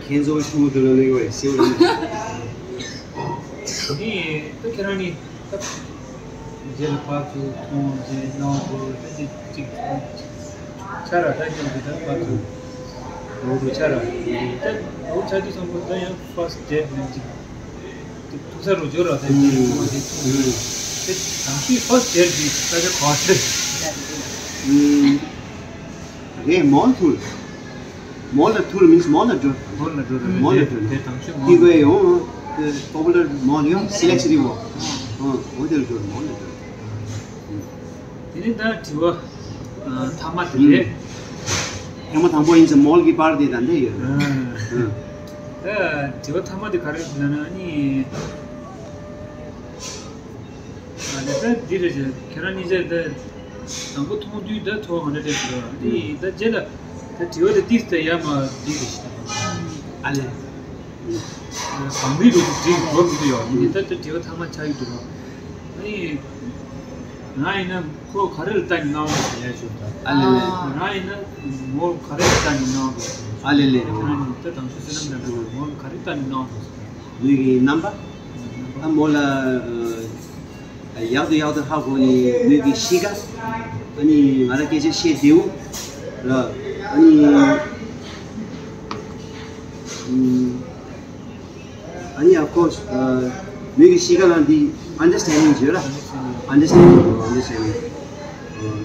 ཁྱེད་ཚོ་ཆུང་ངུ་དུས་ལ་ནི་འོ་སེའུ་ལ་ནི། ནི་ད་ཁྱེད་རང་ནི། རྗེས་ལ་ཕར་ཚུར་མཐོང་རྗེས་སྣང་བ་ད་ཅིག་ཅིག་ཆ་ར་ད་ཀྱང་འདི་ད་ཕར་ཚུར་འགྲོ་འགྲོ་ཆ་ར་ད་འགྲོ་ཆ་དུས་ཙམ་པ་ད་ཡང་first date ནས་ཅིག་ཐུག་ས་རུ་འབྱོར་ར་ད་ཅིག་ཐུག་པ་དེ་ཐུག་དེ་དང་ཤོས་first date འདི་ས་ཆ་ག་པར་རེད། རེད་མོལ་ཐུར། མོལ་ལ་ཐུར་means མོལ་ལ་འགྲོ། མོལ་ལ་འགྲོ་རེད། མོལ་ལ་འགྲོ་ནི། དེ་དང་ཆོས་མོལ། ཏི་ཝེ་ཡོང་། དེ་པོ་པུ་ལར་མོལ་ཡོང་སི་ལེག་སི་རི་བོ། ཨོ་དེ་ལ་འགྲོ་མོལ་ལ་འགྲོ། དེ་ནི་ད་དྲི་བ་ཐ་མ་དེ་རེད། ཐེངས་མ་དང་པོ་ཡིན་ཙང་མོལ་གྱི་པར་དེ་ད་འདྲ་ཡོད། ད་དྲི་བ་ཐ་མ་དེ་ག་རེ་ཟེར་ན་ནི། ཨ་ནི་ད་འདི་རེད་ཟེར། ཁྱེད་རང་གཉིས་ཆ་ད་དང་པོ་མཐོང་དུས་ད་ཚོར་བ་ག་འདྲ་སླེབས་ཟེར་བ་འདི་ད་རྗེས་ལ་ད་དྲི་བ་དེ་ཏིས་ད་ཡ་མ་འདི་རེད་ཤི། ཨ་ལེ། བང་རིམ་རུ་དྲི་འགོ་མི་འདུག་ཡོད་ནི་ད་ད་དྲི་བ་ཐ་མ་ཆགས་ཡོད་འདུག་ཨ་ནི་ང་ཡིན་ན་ཁོ་ག་རེ་ལ་ལྟ་ནས་སྣང་བ་ཟེར་ཡ་ཞུ་ད། ཨ་ལེ་ལེ། ང་ཡིན་ན་མོ་ག་རེ་ལ་ལྟ་ནས་སྣང་བ་ཟེར། ཨ་ལེ་ལེ། ཁྱེད་རང་གཉིས་ད་དང་ཤོས་བསོད་ནམས་ལ་མོ་ག་རེ་ལྟ་ནས་སྣང་བ་ཟེར། ལུས་ཀྱི་རྣམ་པ། ཨ་མོ་ལ་ཡག་ཏུ་ཡག་ཏུ་ཧ་གོ་ནས་ལུས་ཀྱི་གཤིས་ཀ། ཨ་ནི་ང་རང་སྐད་ཆ་བཤད་བདེ་བོ་ལ། ཨ་ནི་ཨ་ནི་of course ལུས་ཀྱི་གཤིས་ཀ་ལ་འདི་understanding ཡོད་ར། understanding understanding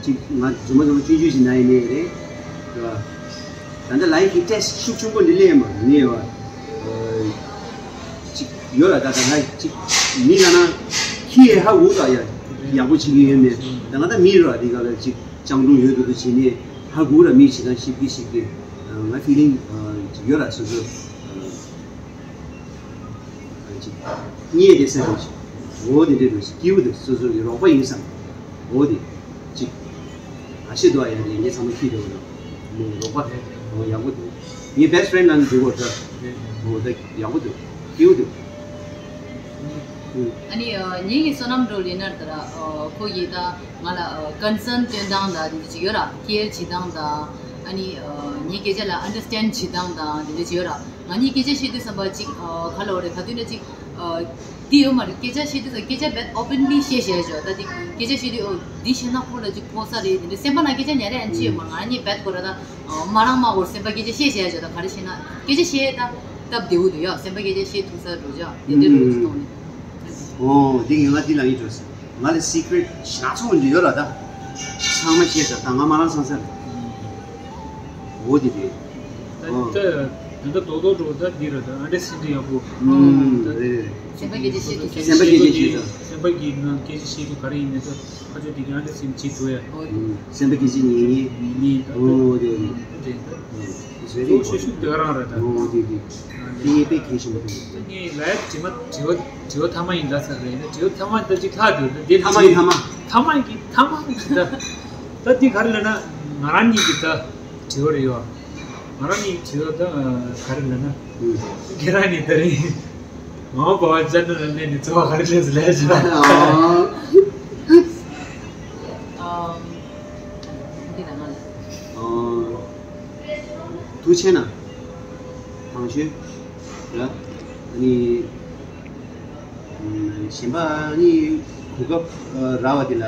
ཅིག་ང་རྫུན་མ་རྫུན་མ་སྐྱོན་བརྗོད་ཅིག་ན་ཡིན་ནའི་རེད། ད་ལྟ་ལའིབ་ཀྱི་ཊེ་སི་ཊི་ཤུགས་ཆེན་པོ་འདི་སླེབས་མ་ནི་བ། ཅིག་ཡོད་ལ་ད་ད་ང་ཅིག་མི་ལ་ན་ཁྱི་ཡས་ཧ་འུ་ད་ཡ་ཡག་པོ་བྱེད་ཀྱི་ཡོད་མེད་ད་ང་ད་མི་ར་འདི་ག་ལ་ཅིག་སྤྱང་གྲུང་ཡོད་དུ་དུ་བྱེད་ནས་ཧ་གུ་ར་མི་བྱེད་ད་ཤིབ་ཀི་ཤིབ་ཀི་ང་ཕི་ལིང་ཅིག་ཡོད་ལ་སོ་སོ། ཉེས་དེ་སེམས་རུ་ཞིག་འོ་དེ་འདྲའི་རུ་ཞིག་སྐྱིད་པོ་དེ་སོ་སོ་ཡི་རོགས་པ་ཡིན་བསམ། འོ་དེ་གཅིག་ཨ་ཤེ་དོ་ཡ་ལས་ངས་ཚང་མ་ཁྱི་དེ་བ་ལ་མོ་རོགས་པ་འོ་ཡག་པོ་འདུག་ངའི་best friend ལ་འདུག་གོ་ད། འོ་ད་ཡག་པོ་འདུག་སྐྱིད་པོ་འདུག་ཨ་ནི་ཉིད་ཀྱི་བསོད་ནམས་འགྲོ་ལི་ནར་དར་ཁོ་ཡི་ད་ང་ལ་concern སྟོན་སྟངས་དང་དེ་འདྲ་ཅིག་ཡོད་ར། care བྱེད་སྟངས་དང་ཨ་ནི་ངའི་སྐད་ཆ་ལ་understand བྱེད་སྟངས་དང་དེ་འདྲ་ཅིག་ཡོད་ར། ང་གཉིས་སྐད་ཆ་བཤད་དུས་ཙམ་པ་ཅིག་ཨ་ག་ལ་འོ་རེད་ག་དུས་ན་ཅིག་ཨ་འདི་ཡོད་མ་རེད། སྐད་ཆ་བཤད་དུས་ཙམ་སྐད་ཆ་རྦད་openly བཤད་བཤད་བྱོས། ད་འདི་སྐད་ཆ་བཤད་དུས་འོ་འདི་བཤད་ན་ཁོ་ལ་ཅིག་ཕོག་ས་རེད། དེ་འདྲ་སེམས་པ་ནང་སྐད་ཆ་ཉར་ཡ་ཅི་ཡོད་མ་རེད། ང་གཉིས་རྦད་ཁོ་ར་ད་མ་རང་མ་གོ་སེམས་པ་སྐད་ཆ་བཤད་བཤད་བྱོས། ད་ག་རེ་བཤད་ན་སྐད་ཆ་བཤད་ད་སྟབས་བདེ་བོ་འདུག་ཡ། སེམས་པ་སྐད་ཆ་བཤད་ཐུབ་ས་འགྲོ་བྱ་དེ་འདྲ་རུ་ཅིག་གཏོང་ནས། ཨོ་འདི་ངས་ང་འདི་ལ་ཡིན་འགྲོ་ས། ང་ལ་secret ཞག་ཚོགས་འདི་ཡོད་ལ་ད། ཚང་མ་ཤེས་ས་ད་ང་མ་རང་སང་ས་རེད། འོ་དེ་རེད། ད་ཨོ། ད་ད་ད་རྡོག་རྡོག་འགྲོ་ད་འདི་རེད་ད། understanding ཡག་པོ། ཨུམ་རེད་རེད། སེམས་པ་སྐད་ཆ་བཤད་དུས་སེམས་པ་སྐད་ཆ་བཤད་ད། སེམས་པ་གི་ནང་སྐད་ཆ་བཤད་དུས་ག་རེ་ཡིན་ནའི་ད་ཁ་ཆོ་དེ་ག་understand བྱེད་ཐུབ་ཡ། ཨུམ་སེམས་པ་སྐད་ཆ་ཉན་ཉན། ཉན་ད་ཨོ་དེ་རེད། དེ་ད། ཨུམ་it's very ཤུ་ཤུ་important དེ་ག་རང་རེད་ད། ཨོ་དེ་དེ། དེ་ངས་དཔེ་གལ་ཆེན་པོ་འདུག་ད་ངས་ལབ་ཡ་དྲི་མ་དྲི་བ་དྲི་བ་ཐ་མ་ཡིན་ད་ཟེར་རེད། དྲི་བ་ཐ་མ་ད་ཅིག་ལྷག་འདུག་ད་དེ་ཐ་མ་ཡིན་ཐ་མ། ཐ་མ་ཡིན་གི་ཐ་མ་ཡིན་གི་ད། ད་འདི་ག་རེ་ལབ་ན་ང་རང་ཉིད་ཀྱི་ད་དྲི་བ་རེད་ཡོད། ང་རང་ཉིད་ཀྱི་དྲི་བ་ད་ག་རེ་ལབ་ན། ཁྱེད་རང་ནི་ད་རིང་ངའི་བ་བ་ཅན་ནང་ལ་སླེབས་ནས་འཚོ་བ་ག་རེ་བྱས་སུ་ལས་བྱེད་ཨ། འདི་ལ་ང་ལ། ཨ། ཐུགས་ཆེ་ན། དང་ཤོས། ལ། ཨ་ནི། གཞན་པ་ནི་གོ་སྐབས་རག་པ་དེ་ལ།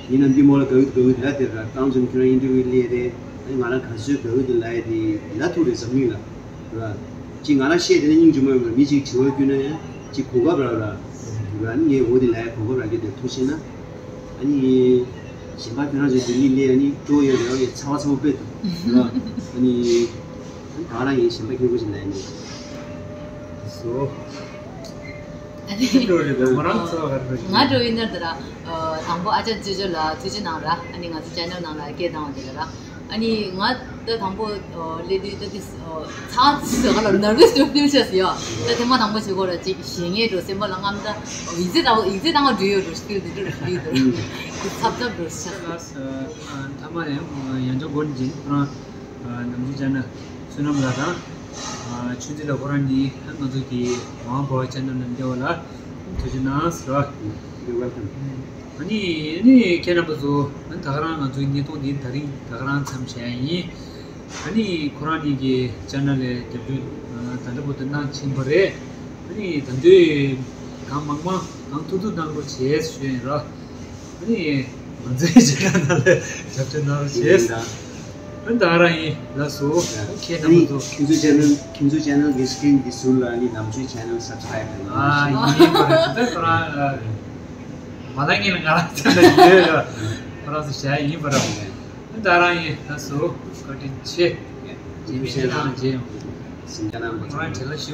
ཡིན་ནམ་འདི་མོ་ལ་དགའ་འོས་དགའ་འོས་དེ་ལ་དེ་ར་རྐང་བཙུན་ཁྱོད་རང་interview སླེབས་རེད། ཨ་ནི་ང་རང་ག་ཚོད་དགའ་འོས་དེ་ལ་ཡ་དེ་ལ་ཐུག་རེད་བསམ་གྱི་ལ། ར། ཅིག་ང་རང་བཤད་དེ་ནི་སྙིང་རྗེ་མོ་ཡོད་མ་རེད། མི་གཅིག་བྱེད་དགོས་བསྐྱོན་ན་ཡང་ཅིག་གོ་སྐབས་རག་ར། ར་ནི་ངས་འོ་དེ་ལ་ཡ་གོ་སྐབས་རག་རྒྱུ་དེ་ཐུགས་ཆེ་ན། ཨ་ནི། གཞན་པ་ཁྱོད་རང་ཚོའི་ལྡི་ལི་སླེབས་ཨ་ནི་སྤྲོ་ཡོད་རེད་བ། ཡ་ཚ་བ་ཚ་བོ་དཔེ་འདུག་ར། ཨ་ནི། ད་རང་ཡིན་གཞན་པ་ཁྱོད་ཀྱི་ལ་ཡ་ནི། སོ། ཨ་ནི། སྤྲོ་རེད་བ། ང་རང་ཚ་བ་ག་རེ་རེད། ང་འགྲོ་ཡིན་ན་དེ་ར། དང་པོ་ཨ་ཅག་ཅོ་ཅོ་ལ་ཐུགས་རྗེ་གནང་ར། ཨ་ནི་ང་ཚོ་channel ནང་ལ་སྐད་བཏང་བ་དེ་ལ་ར། ཨ་ནི་ང་ད་དང་པོ་སླེབས་དུས་ད་དེ་ཚ་ཟེར་ག་ལ་nervous དུ་feel བྱས་ཡོད། ད་དེ་མ་དང་པོ་བྱེད་སྒོ་ར་ཅིག་ཞེད་སྣང་འགྲོ། སེམས་པ་ལ་རྔམ། ད་ཡིག་ཚད་དང་ཡིག་ཚད་དང་འགྲོ་ཡོད་འགྲོ་feel དེ་འགྲོ་feel དུ་ཚབ་ཚབ་འགྲོ་ཤ། ལགས་མཐའ་མ་ཡང་ཡང་ཅོ་གོན་ཅིན་ཁོ་རང་ནམ་རྒྱུན་ཅན་ན་བསོད་ནམས་ལགས་དང་ཆུ་འཛིན་ལགས་ཁོ་རང་གཉིས་ང་ཚོ་གི་ཝང་བོ་channel ནང་བསྡད་པ་ལ་ཐུགས་རྗེ་གནང་ཟེར་བ། You're welcome. ཨ་ནི་ཨ་ནི་ཁྱེད་རྣམ་པ་ཚོ་ད་ག་རང་ང་ཚོའི་བརྙན་ཐུང་འདི་ད་རིང་ད་ག་རང་མཚམས་བཞག་ཡིན། ཨ་ནི་ཁོ་རང་གཉིས་ཀྱི་channel ལ་རྒྱབ་སྐྱོར་ད་ལྟ་བར་དུ་གནང་ཕྱིན་པ་རེད། ཨ་ནི་ད་དུང་གང་མང་མང་གང་ཐུབ་ཐུབ་གནང་རོགས་བྱེད་ཞུ་ཡིན་ར། ཨ་ནི་ང་ཚོའི་channel ནང་ལ་རྒྱབ་སྐྱོར་གནང་རོགས་བྱེད། ཨ་ནི་ད་ག་རང་ཡིན། ལགས་སོ། ཁྱེད་རྣམ་པ་ཚོ། ཁྱེད་ཚོའི་channel ཁྱེད་ཚོའི channel གི་screen གི་ཟུར་ལ་ཨ་ནི་ནམ་ཆུའི་channel subscribe གནང་རོགས། ཨ་ཡིན་པ་རེད། ད་ཁོ་རང་མ་ལ་ངན་ལ་ང་རང་ཚོ་ཡོད་ར། ཁོ་རང་ཚོ་བྱ་ཡིན་པ་ར། ད་རང་ཡིན། ད་སུ་བཀའ་དྲིན་ཆེ། རྗེས་མའི་ཐད་ལ་མཇལ་ཡོང་། སེམས་ཅན་རྣམས་ཁོ་རང་བྲེལ་བ་ཞུ།